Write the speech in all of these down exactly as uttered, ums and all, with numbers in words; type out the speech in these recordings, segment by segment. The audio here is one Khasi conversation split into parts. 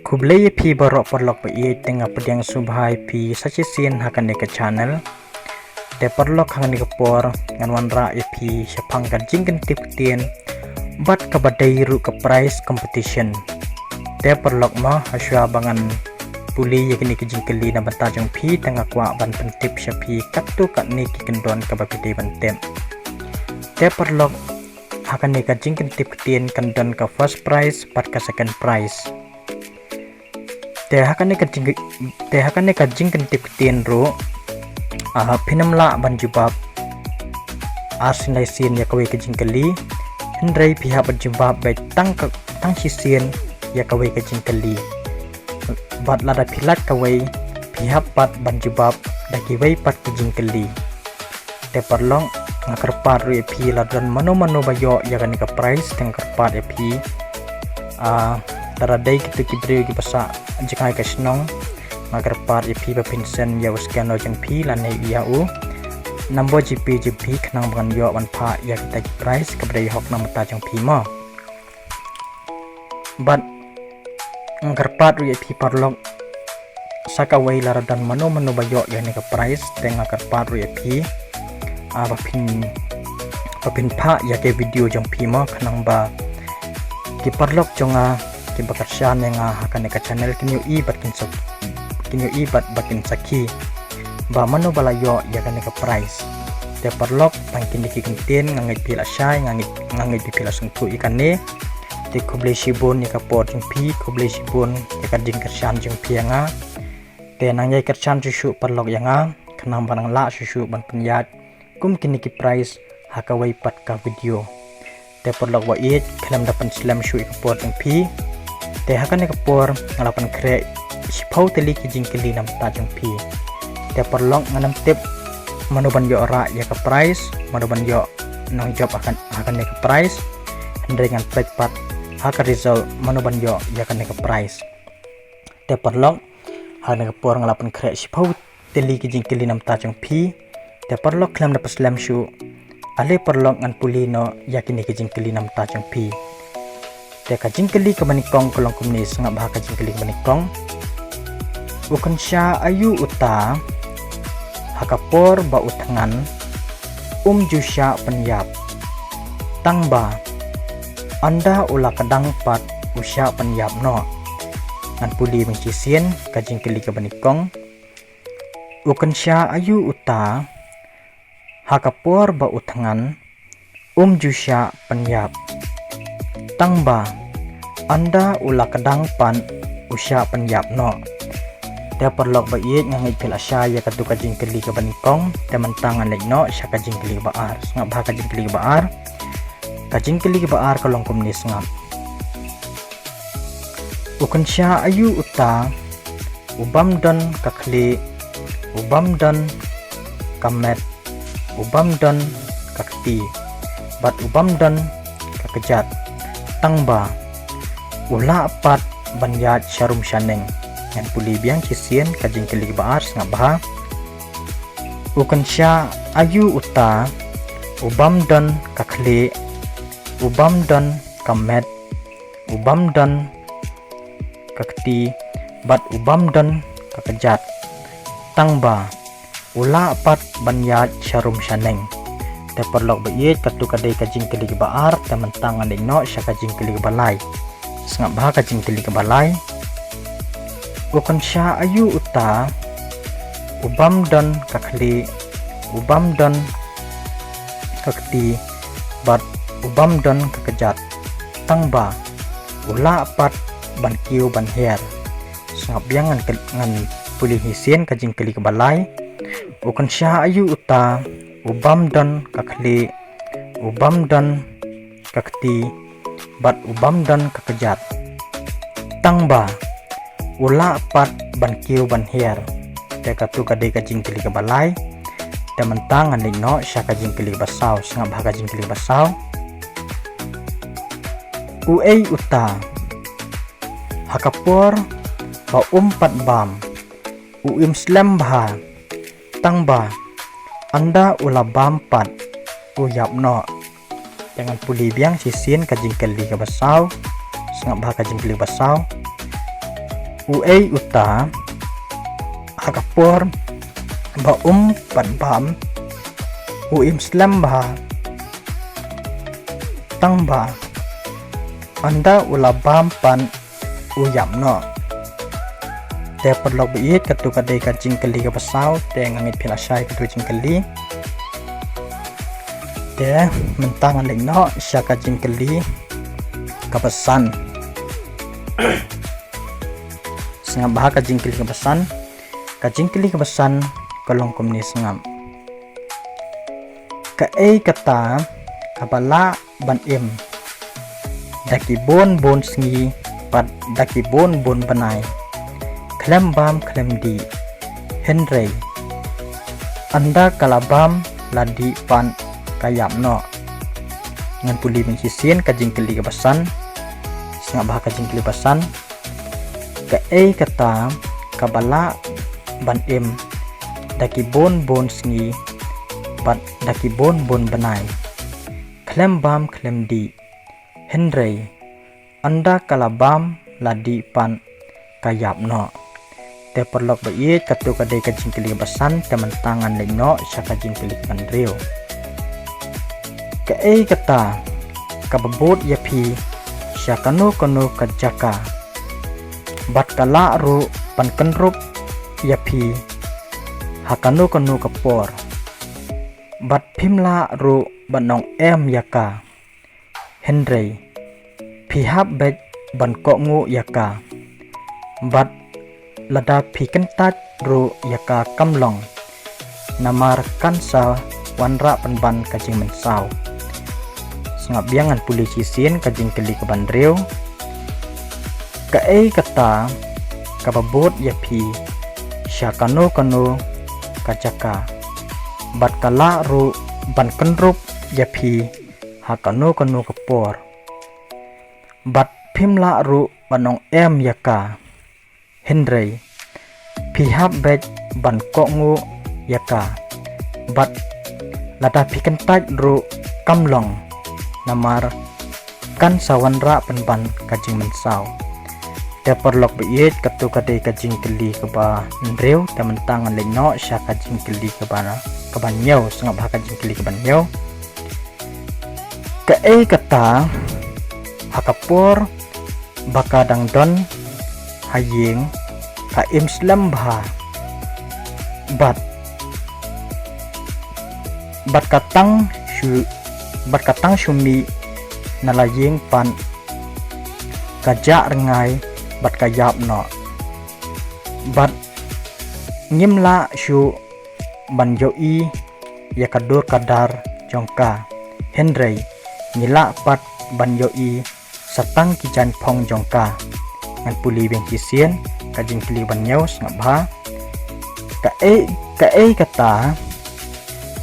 Khublei ïa phi baroh paralok ba ïeit, te nga pdiang sngewbha ïa phi sa shisien ha kane ka channel. Te paralok, ha kane ka por ngan wanrah ïa phi shaphang ka jingkyntip ktien bad kaba dei ruh ka prize competition. Te paralok mo, hashwa ba ngan pule ïa kine ki jingkylli na bynta jong phi, te nga kwah ban pyntip sha phi katto katne ki kyndon kaba phi dei ban tip. Te paralok, ha kane ka jingkyntip ktien kan don ka first prize bad ka second prize. Te ha kane ka jing, te ha kane ka jingkyntip ktien ruh, ah, phin ym lah ban jubab ar sien lai sien ïa kawei ka jingkylli, hynrei phi hap ban jubab beit tang ka, tang shisien ïa kawei ka jingkylli. Bad lada phi lait kawei, phi hap pat ban jubab da kiwei pat ki jingkylli. Te paralok, nga kyrpad ruh ïa phi, lada don mano mano ba ïoh ïa kane ka prize, te nga kyrpad ïa phi, ah, lada dei kito ki briew kiba sah jngai ka shnong, nga kyrpad ïa phi ba phin send ïa u scanner jong phi lane ïa u number GPay jong phi khnang ba ngan ïoh ban phah ïa kita ki prize kaba dei hok na bynta jong phi mo. Bad nga kyrpad ruh ïa phi paralok, sa kawei, lada don mano mano ba ïoh ïa kane ka prize, te nga kyrpad ruh ïa phi, ah, ba phin, ba phin phah ïa ka video jong phi mo, khnang ba ki paralok jong nga kiba kyrshan ïa nga ha kane ka channel kin ïohi bad kin sak-, kin ïohi bad ba kin sakhi ba mano ba la ïoh ïa kane ka prize. Te paralok, tang kine ki kyntien, nga ngeit phi la shai, nga ngeit, nga ngeit phi la sngewthuh ïa kane. Te khublei shibun ïa ka por jong phi, khublei shibun ïa ka jingkyrshan jong phi ïa nga. Te nang ïai kyrshan shuh shuh paralok ïa nga, khnang ba nang lah shuh shuh ban pynïaid kum kine ki prize ha kawei pat ka video. Te paralok ba ïeit, khlem da pynslem shuh ïa ka por jong phi, te ha kane ka por nga la pynkhreh shiphew tylli ki jingkylli na bynta jong phi. Te paralok, ngam tip mano ban ïoh rah ïa ka prize, mano ban ïoh nongjop ha kan-, ha kane ka prize, hynrei ngan peit pat ha ka result mano ban ïoh ïa kane ka prize. Te paralok, ha kane ka por nga la pynkhreh shiphew tylli ki jingkylli na bynta jong phi. Te paralok, khlem da pynslem shuh, ale paralok, ngan pule noh ïa kine ki jingkylli na bynta jong phi. Te ka jingkylli kaba nyngkong ka long kumne, sngap bha ka jingkylli kaba nyngkong. U kynsha aïu uta, ha ka por ba u thngan, um ju shah pynïap. Tang ba ynda u la kdang pat u shah pynïap noh. Ngan pule biang shisien ka jingkylli kaba nyngkong. U kynsha aïu uta, ha ka por ba u thngan, um ju shah pynïap. Tang ba ynda u la kdang pat u shah pynïap noh. Te paralok ba ïeit, nga ngeit phi la shai ïa katu ka jingkylli kaba nyngkong, te mynta ngan leit noh sha ka jingkylli kaba ar. Sngap bha ka jingkylli kaba ar. Ka jingkylli kaba ar ka long kumne, sngap. U kynsha aïu uta, u bym don ka khlieh, u bym don ka met, u bym don ka kti, bad u bym don ka kjat. Tang ba u lah pat ban ïaid sharum shaneng. Ngan pule biang shisien ka jingkylli kaba ar, sngap bha. U kynsha aïu uta, u bym don ka khlieh, u bym don ka met, u bym don ka kti, bad u bym don ka kjat. Tang ba u lah pat ban ïaid sharum shaneng. Te paralok ba ïeit, katu ka dei ka jingkylli kaba ar, te mynta ngan leit noh sha ka jingkylli kaba lai. Sngap bha ka jingkylli kaba lai. U kynsha aïu uta, u bym don ka khlieh, u bym don ka kti, bad u bym don ka kjat. Tang ba u lah pat ban kiew ban hiar. Sngap biang, ngan kyl-, ngan pule shisien ka jingkylli kaba lai. U kynsha aïu uta, u bym don ka khlieh, u bym don ka kti, bad u bym don ka kjat. Tang ba u lah pat ban kiew ban hiar. Te katu ka dei ka jingkylli kaba lai. Te mynta ngan leit noh sha ka jingkylli kaba saw. Sngap bha ka jingkylli kaba saw. Uei uta, ha ka por ba um pat bam, u im slem bha. Tang ba ynda u la bam pat u ïap noh. Te ngan pule biang shisien ka jingkylli kaba saw. Sngap bha ka jingkylli ba saw. U ei uta ha ka por ba um pat bam u im slem bha, tang ba ynda u la bam pat u ïap noh. Te paralok ba ïeit, katu ka dei ka jingkylli kaba saw, te nga ngeit phi la shai katu ka jingkylli. Te mynta ngan leit noh sha ka jingkylli kaba san. Sngap bha ka jingkylli kaba san. Ka jingkylli kaba san ka long kumne, sngap. Kaei kata kaba lah ban im da ki bun bun sngi bad da ki bun bun bnai, khlem bam khlem dih, hynrei ynda ka la bam la dih pat ka ïap noh? Ngan pule biang shisien ka jingkylli kaba san. Sngap bha ka jingkylli ba san. Kaei kata kaba lah ban im da ki bun bun sngi bad da ki bun bun bnai, khlem bam khlem dih, hynrei ynda ka la bam la dih pat ka ïap noh? Te paralok ba ïeit, katu ka dei ka jingkylli ba san, te mynta ngan leit noh sha ka jingkylli kaba hynriew. Kaei kata kaba bud ïa phi sha kano kano ka jaka, bad ka lah ruh ban kynrup ïa phi ha kano kano ka por, bad phim lah ruh ban ong em ïa ka, hynrei phi hap beit ban kohnguh ïa ka, bad lada phi kyntait ruh ïa ka kam long, namar kan sa wanrah pynban ka jingmynsaw. Sngap biang, ngan pule shisien ka jingkylli kaba hynriew. Kaei kata kaba bud ïa phi sha kano kano ka jaka, bad ka lah ruh ban kynrup ïa phi ha kano kano ka por, bad phim lah ruh ban ong em ïa ka, hynrei phi hap beit ban kohnguh ïa ka, bad lada phi kyntait ruh kam long, namar kan sa wanrah pynban ka jingmynsaw. Te paralok ba ïeit, katu ka dei ka jingkylli kaba hynriew, te mynta ngan leit noh sha ka jingkylli kaba, kaba hynñiew. Sngap bha ka jingkylli kaba hynñiew. Kaei kata ha ka por ba ka dang don ha ïing ka im slem bha, bad, bad ka tang shu, bad ka tang shu mih na la ïing pat ka jah rngai bad ka ïap noh, bad ngim lah shuh ban ïohi ïa ka dur ka dar jong ka, hynrei ngi lah pat ban ïohi sa tang ki jaiñphong jong ka. Ngan pule biang shisien ka jingkylli ba hynñiew, sngap bha. Kaei, kaei kata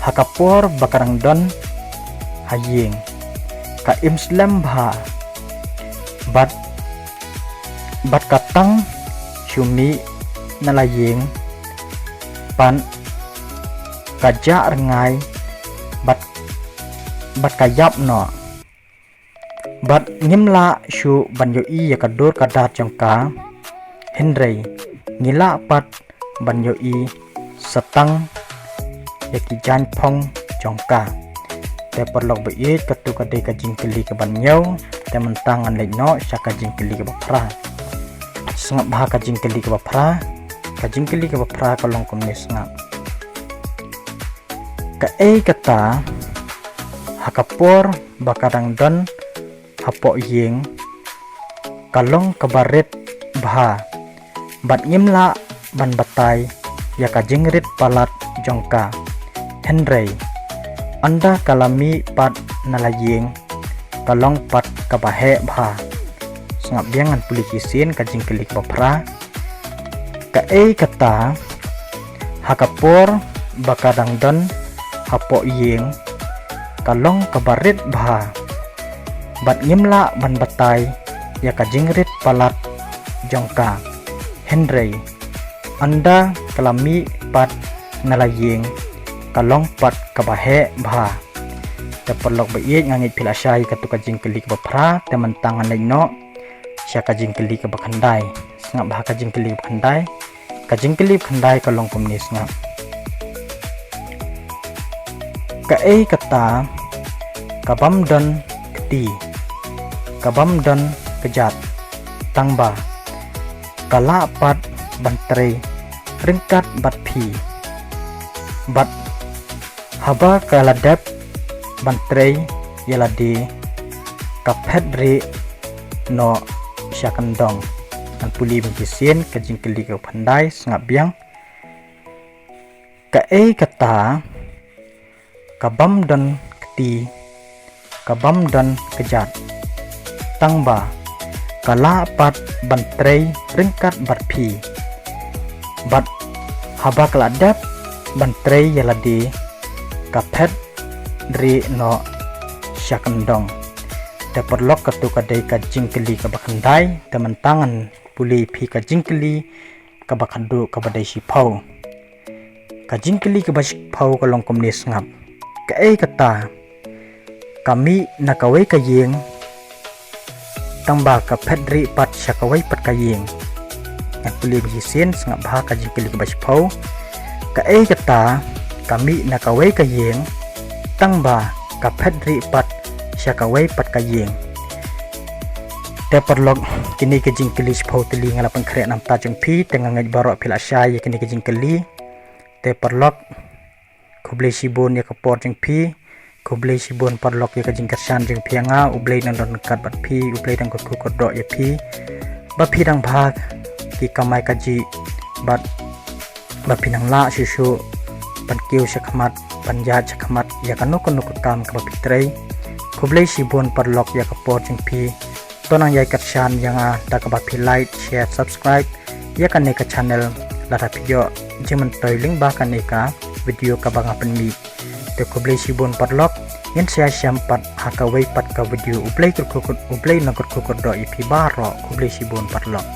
ha ka por ba ka dang don ha ïing ka im slem bha, bad, bad ka tang shu mih na la ïing pat ka jah rngai bad, bad ka ïap noh, bad ngim lah shuh ban ïohi ïa ka dur ka dar jong ka, hynrei ngi lah pat ban ïohi sa tang ïa ki jaiñphong jong ka. Te paralok ba ïeit, katu ka dei ka jingkylli kaba hynñiew, te mynta ngan leit noh sha ka jingkylli kaba phra. Sngap bha ka jingkylli kaba phra. Ka jingkylli kaba phra ka long kumne, sngap. Kaei kata ha ka por ba ka dang don hapoh ïing ka long kaba rit bha, bad ngim lah ban batai ïa ka jingrit palat jong ka, hynrei ynda ka la mih pat na la ïing ka long pat kaba heh bha. Sngap biang, ngan pule shisien ka jingkylli kaba phra. Kaei kata ha ka por ba ka dang don hapoh ïing ka long kaba rit bha, bad ngim lah ban batai ïa ka jingrit palat jong ka, hynrei ynda ka la mih pat na la ïing ka long pat kaba heh bha. Te paralok ba ïeit, nga ngeit phi la shai katu ka jingkylli kaba phra, te mynta ngan leit noh sha ka jingkylli kaba khyndai. Sngap bha ka jingkylli kaba khyndai. Ka jingkylli kaba khyndai ka long kumne, sngap. Kaei kata ka bym don kti, ka bym don kjat, tangba ka lah pat ban trei ryngkat bad phi. Bad haba ka la dep ban trei ïa lade, ka phet rieh noh sha kyndong. Ngan pule biang shisien ka jingkylli kaba khyndai, sngap biang. Kaei kata ka bym don kti, ka bym don kjat, tangba ka lah pat ban trei ryngkat bad phi. Bad haba ka la dep ban trei ïa lade, ka phet rieh noh sha kyndong. Te paralok, kato ka dei ka jingkylli kaba khyndai. Te mynta ngan pule ïa phi ka jingkylli kaba khadduh, kaba dei shiphew. Ka jingkylli kaba shiphew ka long kumne, sngap. Kaei kata ka mih na kawei ka ïing, tangba ka phet rieh pat sha kawei pat ka ïing? Ngan pule biang shisien, sngap bha ka jingkylli kaba shiphew. Kaei kata ka mih na kawei ka ïing, tangba ka phet rieh pat sha kawei pat ka ïing? Te paralok, kine ki jingkylli shiphew tylli nga la pynkhreh na bynta jong phi, te nga ngeit baroh phi la shai ïa kine ki jingkylli. Te paralok, khublei shibun ïa ka por jong phi. Khublei shibun paralok ïa ka jingkyrshan jong phi ïa nga. U Blei un don ryngkat bad phi, U Blei un kyrkhu kyrdoh ïa phi, ba phi dang bha ki kamai kajih, bad ba phin nang lah shuh shuh ban kiew shakhmat, ban ïaid shakhmat ïa kano kano ka kam kaba phi trei. Khublei shibun paralok ïa ka por jong phi. To nang ïai kyrshan ïa nga da kaba phi like, share, subscribe ïa kane ka channel, lada phi ïoh jingmyntoi lyngba kane ka video kaba nga pynmih. Te khublei shibun paralok, ngin sa ïashem pat ha kawei pat ka video. U Blei kyrkhu kyr-, U Blei un kyrkhu kyrdoh ïa phi baroh. Khublei shibun paralok.